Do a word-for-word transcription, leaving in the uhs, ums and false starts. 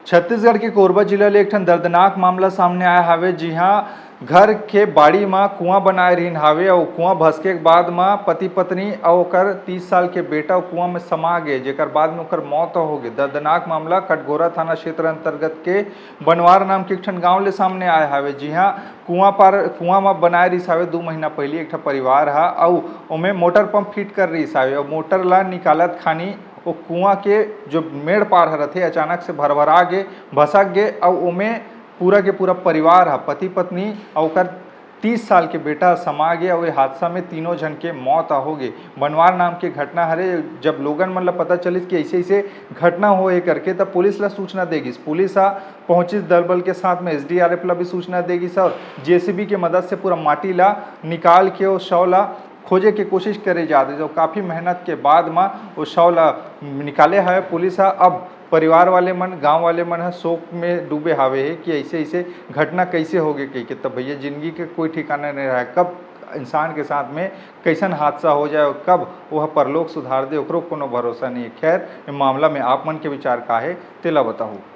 छत्तीसगढ़ के कोरबा जिला ले एक ठन दर्दनाक मामला सामने आए हावे, जिहां घर के बाड़ी म कुआं बनाए रहिन हावे अउ कुआं भसके के बाद म पति पत्नी अउ ओकर तीस साल के बेटा कुआं में समा गे, जेकर बाद में ओकर मौत हो गे। दर्दनाक मामला कटघोरा थाना क्षेत्र अंतर्गत के बनवार नाम के एक ठन गांव ले सामने आए हावे, जिहां कुआं पार कुआं म बनाए रिहिस हावे दू महीना पहिली एक ठन परिवार ह, अउ ओमे मोटर पंप फिट कर रिहिस हावे अउ मोटर ला निकालत खानी ओ कुआं के जो मेड़ पार ह रथे, अचानक से भरभरा गे, भसक गे अउ ओमे पूरा के पूरा परिवार ह, पति पत्नी अउ ओकर तीस साल के बेटा समा गे अउ ए हादसा में तीनों झन के मौत हो गे। बनवार नाम के घटना हरे। जब लोगन मन ल पता चलिस कि ऐसे ऐसे घटना होए करके, तब पुलिस ल सूचना दे गिस। पुलिस ह पहुंचिस दल बल के साथ में, एसडीआरएफ ल भी सूचना दे गिस और जेसीबी के मदद से पूरा माटी ला निकाल के ओ शव ला खोजे के कोशिश करे जात रहिस। काफ़ी मेहनत के बाद म ओ शव ला निकाले हवे पुलिस ह। अब परिवार वाले मन, गांव वाले मन ह शोक में डूबे हावे हे कि ऐसे ऐसे घटना कैसे हो गए कहिके। तब भैया, जिंदगी के कोई ठिकाना नहीं रहा, कब इंसान के साथ में कैसन हादसा हो जाए और कब वह परलोक सुधार दे, ओकरो कोनो भरोसा नहीं है। खैर, ए मामला में आप मन के विचार का है, तेला बताहू।